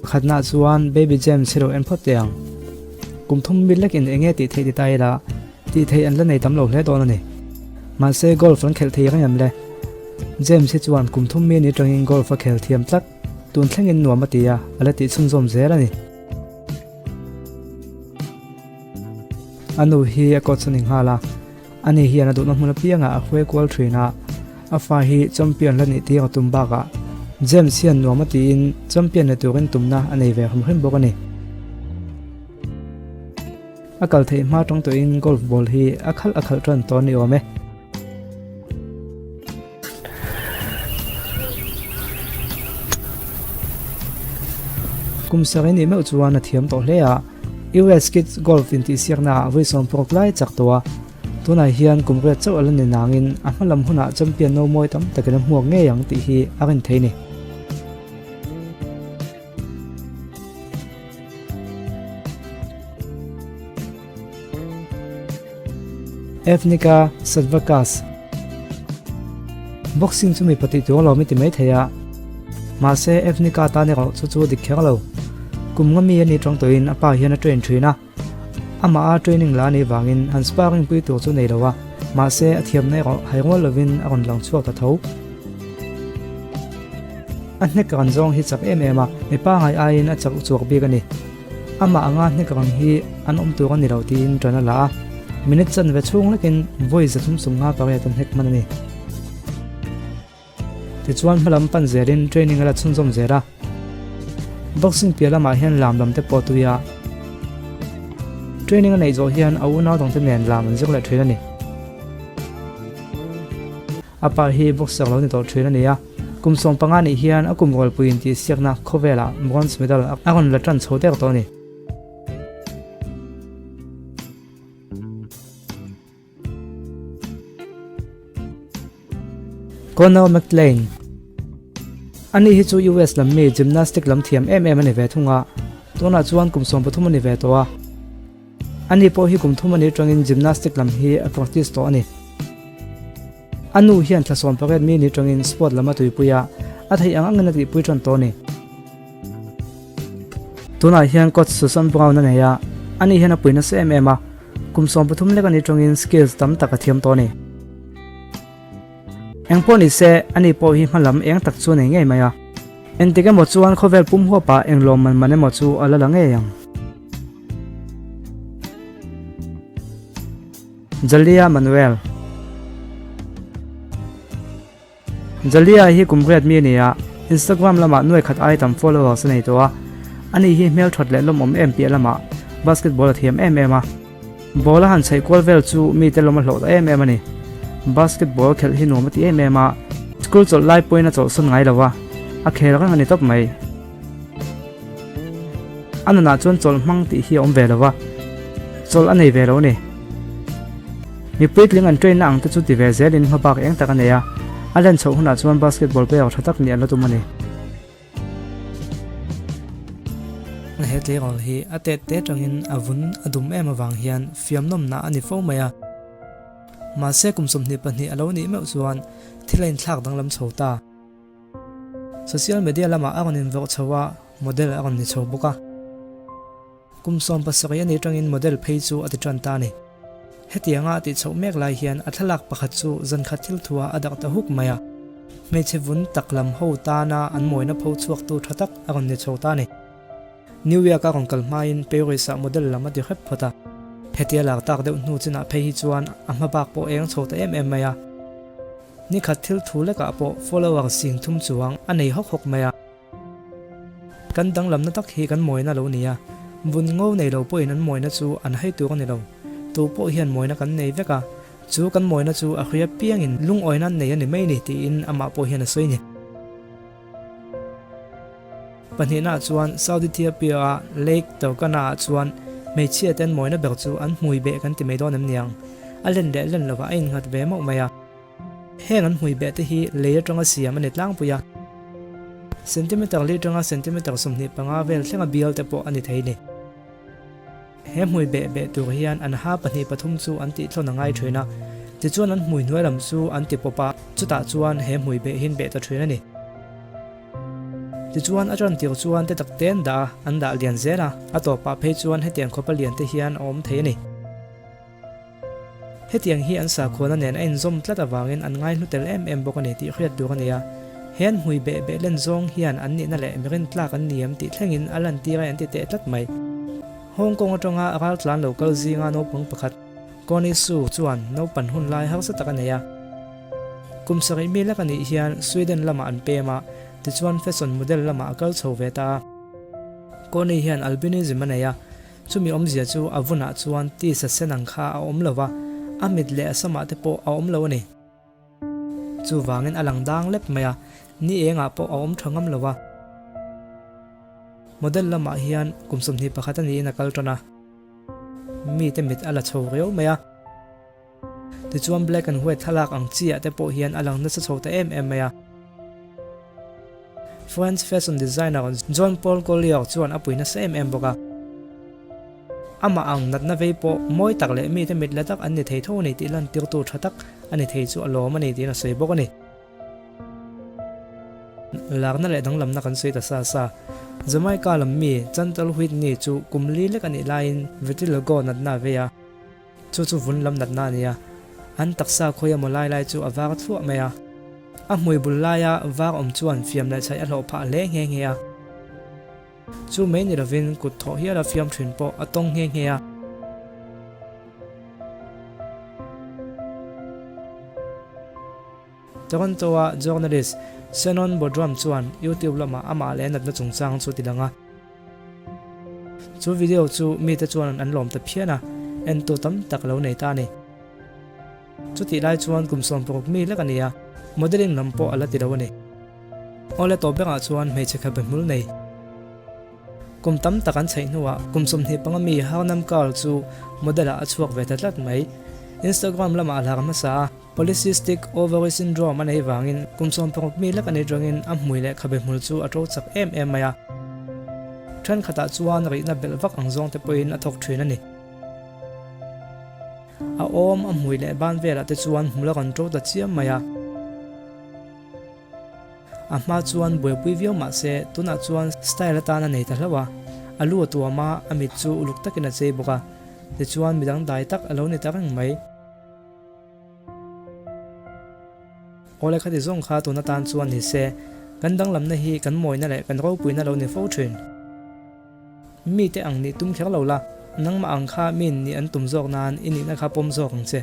Khatna chuan Baby James hi lo en phawt teh ang. Kum thum mi lekin eng nge tih theih ti ta ila, tih theih an la nei tam lo hle dawn a ni. Mahse golf an khelh thei reng em le? James hi chuan kum thum mi ni tangin golf a khel thiam tlat, tun thlengin nuam a ti a, a la tih chhunzawm zel a ni. A nu hi a coach a ni nghal a, ani hian a duhna hmun apiangah a hruai kual thin a, a fa hi champion la nih tir a tum bakah James hian nuam a tiin champion ni turin tumna a nei ve hrim hrim bawk a ni. A kal theih hma tang tawhin golf ball hi a khalh a khalh tan tawh a ni awm e. Kum sarih nih meuh chuan a thiam tawh hle a, US Kids Golf intihsiaknaah vawi sawmpawk lai chak tawh a, tunah hian kum riat chauh a la ni nangin a hma lam hunah champion no mawi tam takin a hmuak ngei ang tih hi a rin thei a ni. Evnika Sadvakas Boxing chu mipa tih tur alawm i ti mai thei a, mahse Evnika tan erawh chu chu a dik kher lo. Kum nga mi a nih tawng tawhin a pa hian a train thin a, amah a training la a nih vangin han sparring pui tur chu nei lo a, mahse a thiamna erawh hai rual lovin a rawn lang chhuak ta tho. A hnek ran zawng hi chak em em a, mipa ngai aiin a chak uchuak bik a ni. Amah anga hnek rang hi an awm tur a ni lo tiin ṭan a la a, minute chanve chhung lekin vawi 350 pariat an hnek hman a ni. Tichuan hmalam pan zelin training a la chhunzawm zel a, boxing piah lamah hian lam lam te pawh a tui a, training a neih zawh hian a unau dangte nen lam an zir leh ṭhin a ni. A pa hi boxer lo ni tawh thin a ni a, kum 15 nih hian a kum rualpui intihsiakna khawvelah bronze medal a rawn la tan chho der tawh a ni. Connor McLean Ani hi chu US lam mi gymnastic lam thiam em em a ni ve thung a, tunah chuan kum 13 a ni ve tawh a. Ani pawh hi kum thum a nih atangin gymnastic lam hi a practice tawh a ni. A nu hian thla 18 mi ni atangin sport lam a tuipui a, a theih ang angin a tihpui tan tawh a ni. Tunah hian coach Susan Brown a nei a, ani hian a pui nasa em em a, kum 13 lek a nih atangin skills tam tak a thiam tawh a ni. Engpawh ni se, ani pawh hi hma lam eng tak chu a nei ngei mai a. Engtik emaw chuan khawvel pum huapah eng lawmman man emaw chu a la la ngei ang. Jalia Manuel Jalia hi kum riat mi a ni a, Instagram lamah nuai khat ai tam followers a nei tawh a. Ani hi hmelthat leh lawmawm em piah lamah basketball a thiam em em a. Ball a han chheih kual vel chu mite lawm a hlawh ta em em a ni. Basketball khelh hi nuam a ti em em a, school chawlh lai pawhin a chawlhsawn ngai lo a, a khel reng a ni tawp mai. A nunah chuan chawlh hmang tih hi a awm ve lo a, chawlh a nei ve lo a ni. Mi puitling an train na ang te chu ti ve zelin hmabak eng tak a nei a, a len chhoh hunah chuan basketball player tha tak nih an la tum a ni. He tleirawl hi a tet te atangin a vun a dum em avang hian fiamnawmna a ni fo mai a. Mahse kum 22 a lo nih meuh chuan thil a inthlak danglam chho ta. Social media lamah a rawn invawrh chho a, model a rawn ni chho bawk a. Kum 17 a nih atangin model phei chu a ti tan ta a ni. Hetianga a tih chhoh mek lai hian a thlalak pakhat chu zankhat thil thuah a darh ta huk mai a. Hmeichhe vun tak lam ho tana an mawina pho chhuaktu tha tak a rawn ni chho ta a ni. New York a rawn kal hmain Paris-ah model lam a ti hrep phawt a. Hetia lak tak deuh hnu chinah phei hi chuan a hma bak pawh eng chho ta em em mai a. Nikhat thil thu lekah pawh follower sing thum chuang a nei hawk hawk mai a. Kan danglamna tak hi kan mawina lo ni a, vun ngo nei lo pawhin an mawina chu an hai tur a ni lo. Tu pawh hian mawina kan nei vek a, chu kan mawina chu a hria piangin lungawina an nei a ni mai ni tiin amah pawh hian a sawi ni. Pahnihnaah chuan Saudi Ethiopia-a Lake Turkana-ah chuan hmeichhia te an mawina ber chu an hmui beh kan ti mai dawn em niang? A len leh len lovah a innghat ve mauh mai a. Heng an hmui beh te hi lei atanga siam a ni tlangpui a, centimeter li atanga centimeter 25 vel thlenga bial te pawh a ni thei ni. He hmui beh beh tur hian an ha pahnih pathum chu an tih thlawn a ngai thin a, tichuan an hmui hnuai lam chu an ti pawp a, chutah chuan he hmui beh hin beh ta thin a ni. Tichuan a ṭan tir chuan te tak te an dah a, an dah lian zel a, a tawpah phei chuan hetiang khawpa lian te hian a awm thei a ni. Hetiang hi an sakhuana nen a inzawm tlat avangin an ngaihlu tel em em bawk a ni tih hriat tur a ni a. He an hmui beh beh len zawng hian an nihna leh mirin tlak an ni em tih thlengin a lantir a inti teh tlat mai. Hong Kong atanga raltlan lo kal zinga naupang pakhat, Connie Su chuan naupan hun lai harsa tak a nei a. Kum sarih mi lek a nih hian Sweden lamah an pem a, tichuan fashion model lamah a kal chho ve ta a. Connie hian albinism a nei a, Chumi awmzia chu a vunah chuan tisa sen ang kha a awm lo va, a mit leh a samah te pawh a awm lo a ni. Chuvangin a lang dang lep mai a, ni engah pawh a awm tha ngam lo va. Model lamah hian kum 21 a niin a kal tan a, mite mit a la chho riau mai a. Tichuan black and white thlalak ang chi ah te pawh hian a lang nasa chho ta em em mai a. French fashion designer Jean Paul Collier chuan a pui nasa em em bawk a. Amah ang natna vei pawh mawi tak leh mite mit la tak an ni thei tho a ni tih lantirtu tha tak a ni thei chu a lawm a ni tiin a sawi bawk a ni. Lakna leh danglamna kan sawi ta sa sa. Jamaica lam mi Chantal Whitney chu kum li lek a nih laiin vitiligo natna a vei a. Chu chu vun lam natna a ni a, an taksa khawi emaw lai lai chu a var thluah mai a. A hmui bul laia var awm chuan fiam leh chhaih a hlawh phah hle nghe nghe a. Chu mai ni lovin kut thawh hiala fiam thin pawh a tawng nghe nghe a. Toronto-a journalist Shannon Bodrum chuan YouTube lamah amah leh natna chungchang chu ti lang a. Chu video chu mite chuan an lawm ta phian a, entu tam tak lo nei ta a ni. Chutih lai chuan kum 16 mi lek a ni a, modelling lam pawh a la ti lo a ni. Awle tawp berah chuan hmeichhe khabe hmul nei. Kum tam tak an chheih hnuah kum 25 mi Harnam Kaur chu model-ah a chhuak ve ta tlat mai. Instagram lamah a hlar hmasa a. Polycystic Ovary Syndrome a neih vangin kum 16 mi lek a nih atangin a hmui leh khabe hmul chu a to chak em em mai a. Thenkhatah chuan rihna belh vak ang zawng te pawhin a thawk thin a ni. A awm, a hmui leh ban velah te chuan hmul a rawn to ta chiam mai a. A hma chuan buaipui viau mah se tunah chuan style atan a nei ta hlauh a. A lu a tuam a, a mit chu uluk takin a chei bawk a. Tichuan midang dai tak a lo ni ta reng mai. Awle khati zawng kha tun atan chuan ni se, kan danglamna hi kan mawina leh kan ropuina lo ni fo thin. Mite ang nih tum kher lo la, nangmah ang kha miin nih an tum zawk nan i nihna kha pawm zawk ang che.